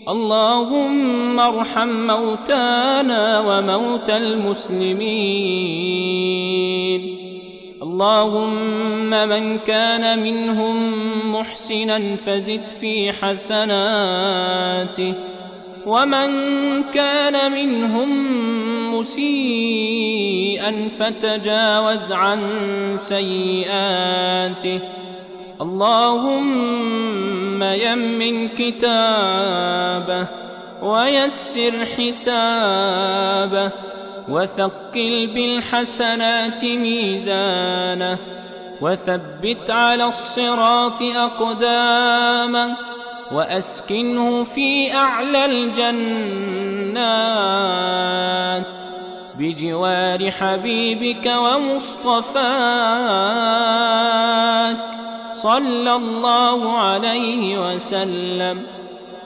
اللهم ارحم موتانا وموتى المسلمين. اللهم من كان منهم محسنا فزد في حسناته، ومن كان منهم مسيئا فتجاوز عن سيئاته. اللهم يمن كتابه ويسر حسابه وثقل بالحسنات ميزانه وثبت على الصراط أقدامه وأسكنه في أعلى الجنات بجوار حبيبك ومصطفاك صلى الله عليه وسلم.